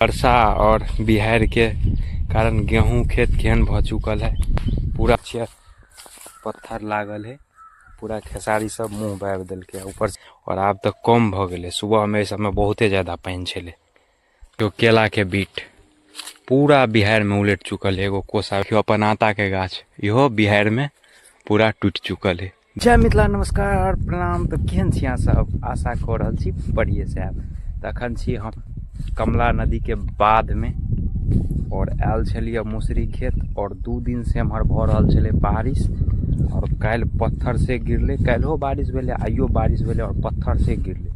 वर्षा और बिहाड़ि के कारण गेहूं खेत केहन भऽ चुकल है। पूरा पत्थर लागल है, पूरा खेसारी सब मुँह बाबि देलकै ऊपर। और आब तऽ कम भऽ गेलै, सुबहमे एहि सबमे बहुते ज्यादा पानि छलै। तो केला के बीट पूरा बिहाड़िमे उलटि चुकल है। एगो कोसा अपन आटाके गाछ इहो बिहाड़िमे पूरा टूटि चुकल है। जय मिथिला, नमस्कार, प्रणाम। तऽ केहन छी अहाँ सब? आशा कऽ रहल छी बढ़िएसँ आयब। तऽ अखन छी हम कमला नदीके बाधमे और आयल छलियै मौसरी खेत। और 2 दिन से एम्हर भऽ रहल छलै बारिश और काल्हि पत्थर से गिरलै। काल्हिओ बारिश भेलै, आइयो बारिश भेलै और पत्थर से गिरलै।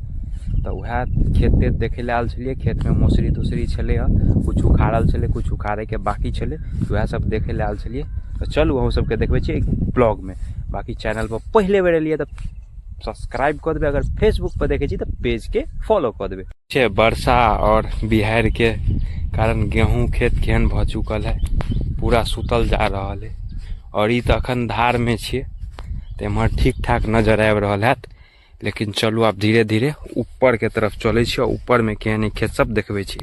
तऽ उएह खेत तेत देखै लए आयल छलियै। खेतमे मौसरी तौसरी छलै हँ, किछु उखाड़ल छलै, किछु उखाड़ैके बाकी छलै, उएह सब देखै लए आयल छलियै। तऽ चलू अहूँ सबके देखबै छी ब्लॉगमे। बाकी चैनल पर पहिले बेर एलियै तऽ सब्सक्राइब कऽ देबै, अगर फेसबुक पर देखै छी तऽ पेजके फॉलो कऽ देबै। छै वर्षा और बिहाड़िके कारण गेहूँ खेत केहन भऽ चुकल है, पूरा सुतल जा रहल है। और ई तऽ अखन धारमे छियै तऽ एम्हर ठीक ठाक नजर आबि रहल हैत, लेकिन चलू आब धीरे धीरे ऊपरके तरफ चलै छी और ऊपरमे केहन खेत सब देखबै छी।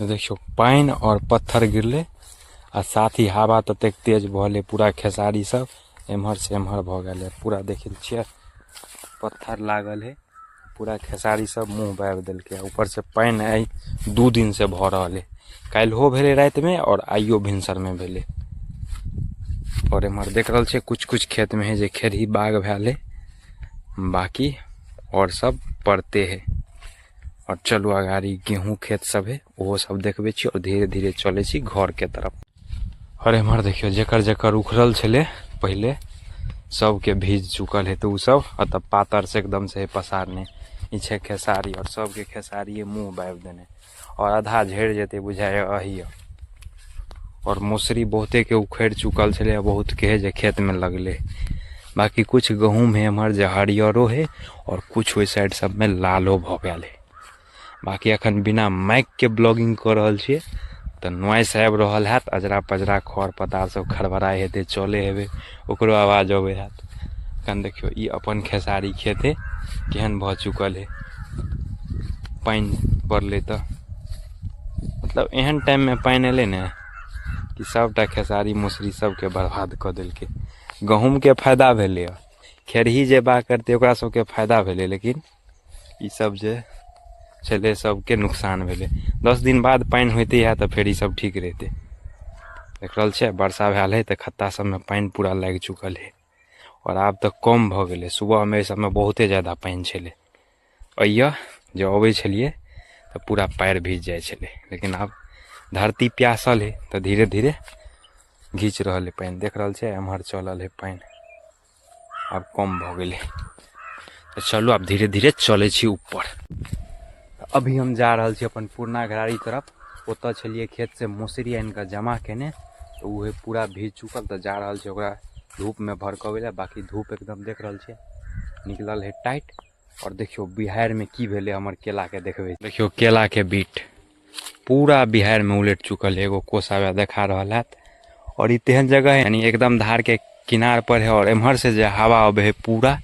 देखियौ पानि और पत्थर गिरलै आ साथ ही हवा ततेक तेज भऽ गेलै, पूरा खेसारी सब एम्हर से एम्हर भऽ गेलै। पूरा देखै छियै पत्थर लागल है, पूरा खेसारी सब मुँह बाबि देलकै। ऊपर से पानि आइ 2 दिन से भऽ रहल है, काल्हिओ भेलै रातिमे और आइयो भिनसरमे भेलै। और एम्हर देख रहल छियै कुछ कुछ खेतमे है जे खेरही बाग भेल है, बाकी और सब पड़ते है। और चलू अगाड़ी गेहूँ खेत सब है ओहो सब देखबै छी और धीरे धीरे चलै छी घरके तरफ। और एम्हर देखियौ जकर जकर उखड़ल छलै पहिले सबके भीज चुकल है, तऽ ओ सब एतऽ पातर से एकदम से पसारने ई छै खेसारी और सबके खेसारिये मुँह बाबि देने और आधा झड़ि जेतै बुझाइए अहिए। और मौसरी बहुते के उखड़ि चुकल छलै, बहुत के है जे खेतमे लगलै। बाकी कुछ गहूँम है एम्हर जे हरियरो है और कुछ ओहि साइड सबमे लालो भऽ गेल है। बाकी अखन बिना माइकके ब्लॉगिंग कऽ रहल छियै तऽ नॉइस आबि रहल हैत, अजरा पजरा खर पतार सब खड़बड़ाइ हेतै, चलै हेबै, ओकरो आवाज अबै हैत। अखन देखियौ ई अपन खेसारी खेत है केहन भऽ चुकल है, पानि पड़लै तऽ मतलब एहन टाइममे पानि एलै ने कि सबटा खेसारी मौसरी सबके बर्बाद कऽ देलकै। गहूँमके फायदा भेलै, खेरही जे बाग करतै ओकरा सबके फायदा भेलै, लेकिन ई सब जे छलै सबके नुकसान भेलै। 10 दिन बाद पानि होइते है तऽ फेर ई सब ठीक रहितै। देख रहल छियै वर्षा भेल है तऽ खत्ता सबमे पानि पूरा लागि चुकल है और आब तऽ कम भऽ गेलै, सुबहमे एहि सबमे बहुते ज्यादा पानि छलै। अइया जे अबै छलियै तऽ पूरा पैर भीज जाइ छलै, लेकिन आब धरती प्यासल है तऽ धीरे धीरे घीच रहल है पानि। देख रहल छियै एम्हर चलल है पानि, आब कम भऽ गेलै। तऽ चलू आब धीरे धीरे चलै छी ऊपर। अभी हम जा रहल छी अपन पुरना घरारी तरफ। ओतऽ छलियै खेत से मौसरी आनि कऽ जमा केने, तऽ उहे पूरा भीज चुकल, तऽ जा रहल छी ओकरा धूपमे भड़कबै लए। बाकी धूप एकदम देख रहल छियै निकलल है टाइट। और देखियौ बिहाड़िमे की भेलै हमर केलाके देखबै। देखियौ केलाके बीट पूरा बिहाड़िमे उलटि चुकल है, एगो कोसा वएह देखा रहल हैत। और ई तेहन जगह है यानी एकदम धारके किनार पर है और एम्हर से जे हवा अबै है पूरा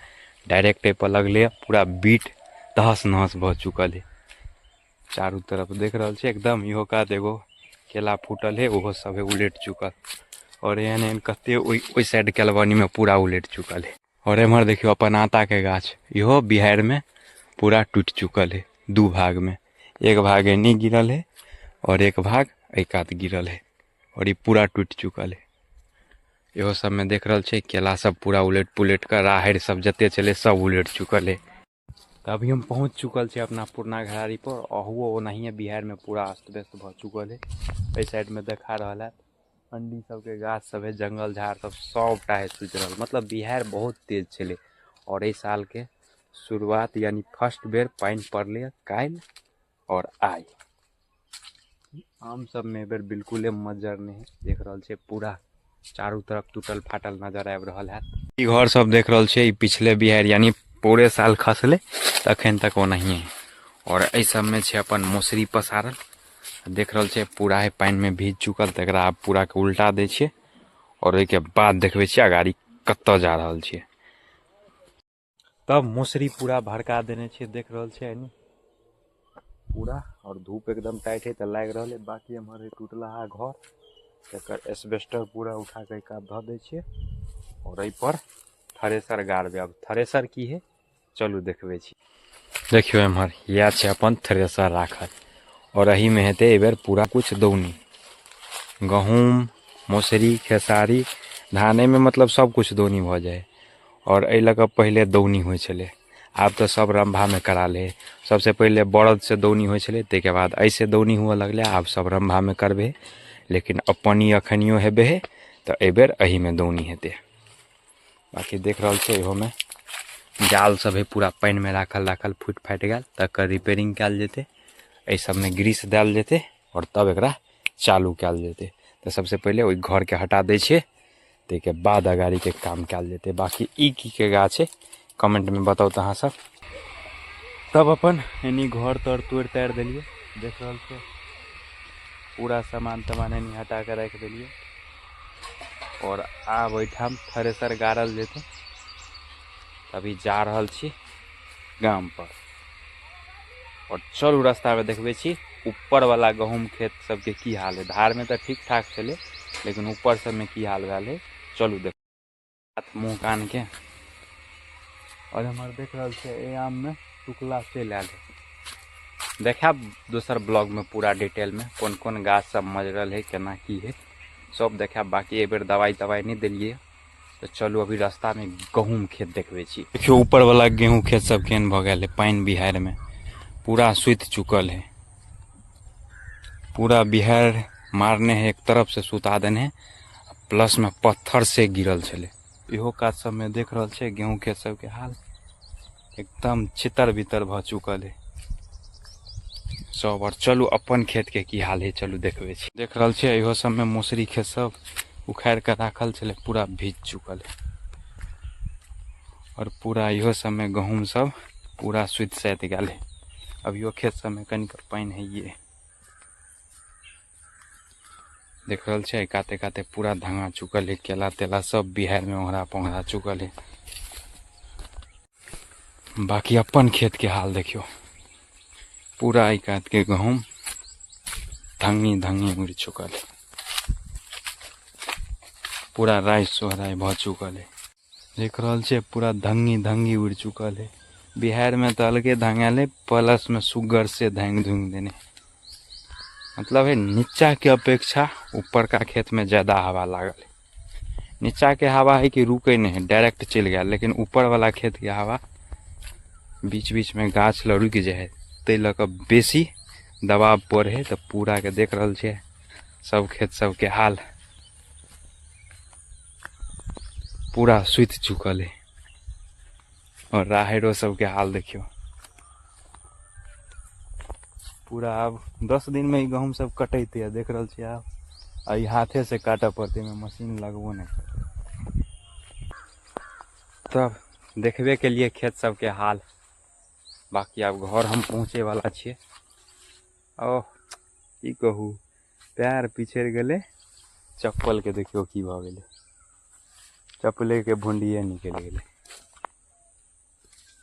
डायरेक्ट एहि पर लगलै है, पूरा बीट तहस नहस भऽ चुकल है। चारू तरफ देख रहल छी एकदम इहो कात एगो केला फूटल है, ओहो सब है उलटि चुकल। और एहन एहन कते ओहि साइड केलबनीमे पूरा उलटि चुकल है। और एम्हर देखियौ अपन आटाके गाछ इहो बिहाड़िमे पूरा टूटि चुकल है, 2 भागमे, एक भाग एनी गिरल है और एक भाग एहि कात गिरल है और ई पूरा टूटि चुकल है। इहो सबमे देख रहल छै केला सब पूरा उलटि पुलटि कऽ राहड़ि सब जते छलै सब उलटि चुकल है। तऽ अभी हम पहुँच चुकल छी अपना पुरना घरारी पर। अहुओ ओनाहिए बिहाड़िमे पूरा अस्त व्यस्त भऽ चुकल है। एहि साइडमे देखा रहल है अंडी सबके गाछ सब है, जंगल झाड़ सब सबटा है सुति रहल, मतलब बिहाड़ि बहुत तेज छलै। और एहि सालके शुरुआत यानी फर्स्ट बेर पानि पड़लै काल्हि और आइ। आम सबमे एहि बेर बिल्कुले मज्जर नहि है, देख रहल छियै पूरा चारू तरफ टूटल फाटल नजर आबि रहल है। ई घर सब देख रहल छियै, ई पिछले बिहाड़ि यानी पूरे साल खसलै तखन तक ओनाहिए है। और एहि सबमे छै अपन मौसरी पसारल, देख रहल छियै पूरा है पानिमे भीज चुकल, तऽ एकरा आब पूरा के उल्टा दै छियै और ओहिके बाद देखबै छियै अगाड़ी कतऽ जा रहल छियै। तब मौसरी पूरा भड़का देने छियै, देख रहल छियै। पूरा। और धूप एकदम टाइट है तऽ लागि रहल है। बाकी एम्हर है टूटलहा घर, एकर एस्बेस्टर पूरा उठा के कात धऽ दै छियै और एहि पर थ्रेसर गाड़बै। आब थ्रेसर की है चलू देखबै छी। देखियौ एम्हर इएह छै अपन थ्रेसर राखल और एहिमे हेतै एहिबेर पूरा कुछ दौनी, गहूँम, मौसरी, खेसारी, धान, एहिमे मतलब सब कुछ दौनी भऽ जाइ है। और एहि लऽ कऽ पहिले दौनी होइ छलै, आब तऽ सब रम्भामे करा लै। सबसँ पहिले बरदसँ दौनी होइ छलै, ताहिके बाद एहिसँ दौनी हुअ लगलै, आब सब रम्भामे करबै। लेकिन अपन ई अखनियो हेबे है तऽ एहिबेर एहिमे दौनी हेतै। बाकी देख रहल छियै इहोमे जाल सब है पूरा पानिमे राखल राखल फुटि फाटि गेल, तकर रिपेयरिंग कयल जेतै। एहि सबमे ग्रीस देल जेतै और तब एकरा चालू कयल जेतै। तऽ सबसँ पहिले ओहि घरके हटा दै छियै, ताहिके बाद अगाड़ीके काम कयल जेतै। बाकी ई की के गाछ है कमेंटमे बताउ तऽ अहाँ सब। तब अपन एनी घर तर तोड़ि तारि देलियै, देख रहल छियै पूरा सामान तमान एनी हटा कऽ राखि देलियै। और आब एहिठाम थ्रेसर गाड़ल जेतै। अभी जा रहल छी गाम पर और चलू रास्तामे देखबै छी ऊपर वाला गहूँम खेत सबके की हाल है। धारमे तऽ ठीक ठाक छलै, लेकिन ऊपर सबमे की हाल भेल है चलू देख। हाथ मुँह कान के और हमर देख रहल छियै एहि आममे टुकला चलि आयल है। देखायब दोसर ब्लॉगमे पूरा डिटेलमे कोन कोन गाछ सब मजरल है, केना की है सब देखायब। बाकी एहि बेर दवाइ तवाइ नहि देलियै। तऽ चलू अभी रास्तामे गहूँम खेत देखबै छी। देखियौ ऊपर वाला गेहूँ खेत सब केहन भऽ गेल है, पानि बिहाड़िमे पूरा सुति चुकल है, पूरा बिहाड़ि मारने है, एक तरफ से सुता देने है, प्लस में पत्थर से गिरल छलै। इहो कात सबमे देख रहल छै गेहूँ खेत सबके हाल एकदम छितर बितर भऽ चुकल है सब। और चलू अपन खेत के की हाल है चलू देखबै छी। देख रहल छियै इहो सबमे मौसरी खेत सब उखाड़ि कऽ राखल छलै, पूरा भीज चुकल है। और पूरा इहो सबमे गहूँम सब पूरा सुति साति गेल है। अभियो खेत सबमे कनिक पानि हैये। देख रहल छियै काते काते पूरा धंगा चुकल है, केला तेला सब बिहाड़िमे ओंघरा पोंघरा चुकल है। बाकी अपन खेत के हाल देखियौ, पूरा एहि कात के गहूँम धंगी धंगी उड़ि चुकल है, पूरा राइ सोहराइ भऽ चुकल है। देख रहल छियै पूरा धंगी धंगी उड़ि चुकल है। बिहाड़िमे तऽ अलगे धंगायल है, प्लस में सुग्गर से धांगि धुंगि देने, मतलब है नीचा के अपेक्षा ऊपर का खेत में ज्यादा हवा लागल है। नीचा के हवा है कि रुके नहीं है, डायरेक्ट चलि गेल, लेकिन ऊपर वाला खेत के हवा बीच बीच में गाछ लग रुकि जाइ है, ताहि लऽ कऽ बेसी दबाव पड़े है। तऽ पूरा के देख रहल छियै सब खेत सबके हाल पूरा सुति चुकल है। और राहैरो सबके हाल देखियौ पूरा। आब 10 दिन में ई गहूँम सब कटैते, देख रहल छियै आब आ ई हाथे से काटऽ पड़तै, एहिमे मशीन लगबो नहि करतै। तब देखबे के लिए खेत सबके हाल। बाकी आब घर हम पहुँचे वाला छियै। ओह की कहू, पैर पिछड़ि गेलै, चप्पल के देखियौ की भऽ गेलै, चप्पले के भुंडिये निकलि गेलै।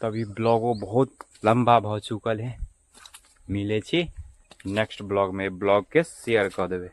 तभी ब्लॉगो बहुत लंबा भऽ चुकल है। मिलै छी नेक्स्ट ब्लॉग में, ब्लॉग के शेयर कऽ देबै।